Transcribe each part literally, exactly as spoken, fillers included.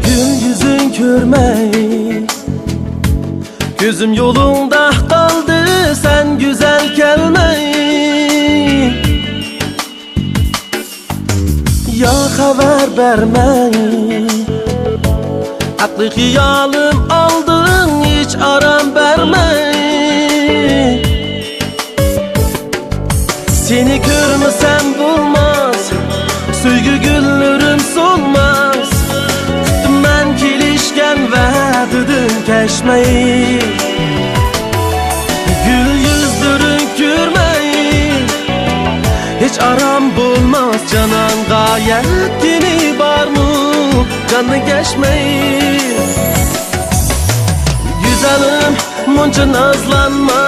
گۈل يۈزۈڭ كۆرمەي، كۆزۈم يولۇڭدا قالدى، سەن گۈزەل كەلمەي. يا خەۋەر بەرمەي، ئەقلىي خىيالىم ئالدىڭ، ھېچ ئارام بەرمەي. سېنى كۆرمىسەم بولماس، سۆيگۈ گۈللىرىم سولماس. كۈتتۈم مەن كېلىشكەن ۋەدىدىن كەچمەي. گۈل يۈزلىرىڭ كۆرمەي، ھېچ ئارام بولماس جانانغا. يەتكىنى بارمۇ جاندىن كەچمەي؟ گۈزەلىم، مۇنچە نازلانما،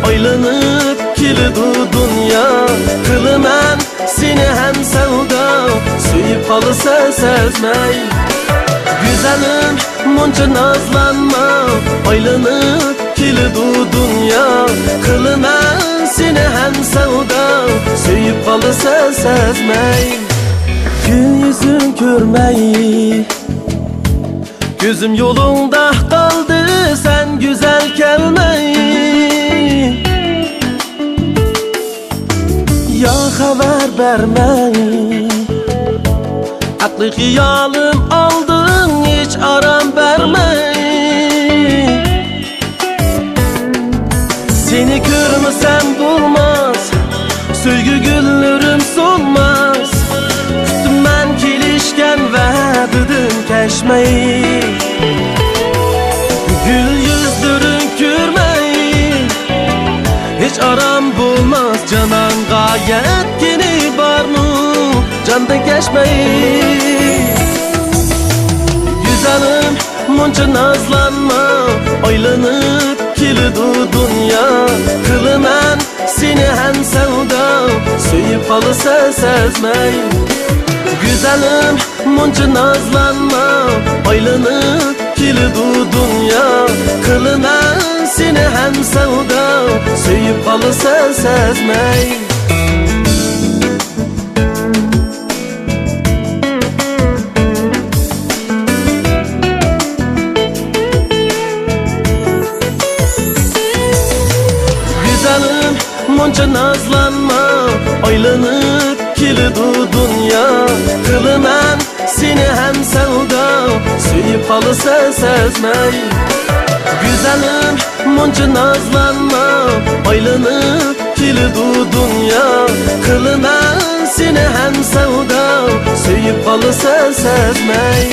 ئايلىنىپ كېلىدۇ دۇنيا. قىلىمەن سېنى ھەم سەۋدا، سۆيۈپ قالىسەن سەزمەي. گۈزەلىم، مۇنچە نازلانما، ئايلىنىپ كېلىدۇ دۇنيا. قىلىمەن سېنى ھەم سەۋدا، سۆيۈپ قالىسەن سەزمەي. گۈل يۈزۈڭ كۆرمەي، كۆزۈم يولۇڭدا قالدى، سەن گۈزەل كەلمەي. يا خەۋەر بەرمەي، ئەقلىي خىيالىم ئالدىڭ، ھېچ ئارام بەرمەي. سېنى كۆرمىسەم بولماس، سۆيگۈ گۈللىرىم سولماس. كۈتتۈم مەن كېلىشكەن ۋەدىدىن كەچمەي. گۈل يۈزلىرىڭ كۆرمەي، ھېچ ئارام بولماس جانانغا. يەتكىنى بارمۇ جاندىن كەچمەي؟ گۈزەلىم، مۇنچە نازلانما، ئايلىنىپ كېلىدۇ دۇنيا. قىلىمەن سېنى ھەم سەۋدا، سۆيۈپ قالىسەن سەزمەي. گۈزەلىم، مۇنچە نازلانما، ئايلىنىپ كېلىدۇ دۇنيا. قىلىمەن سېنى ھەم سەۋدا، سۆيۈپ قالىسەن سەزمەي. گۈزەلىم، مۇنچە نازلانما، ئايلىنىپ كېلىدۇ دۇنيا. قىلىمەن سېنى ھەم سەۋدا، سۆيۈپ قالىسەن سەزمەي. گۈزەلىم، مۇنچە نازلانما، ئايلىنىپ كېلىدۇ دۇنيا. قىلىمەن سېنى ھەم سەۋدا، سۆيۈپ قالىسەن سەزمەي.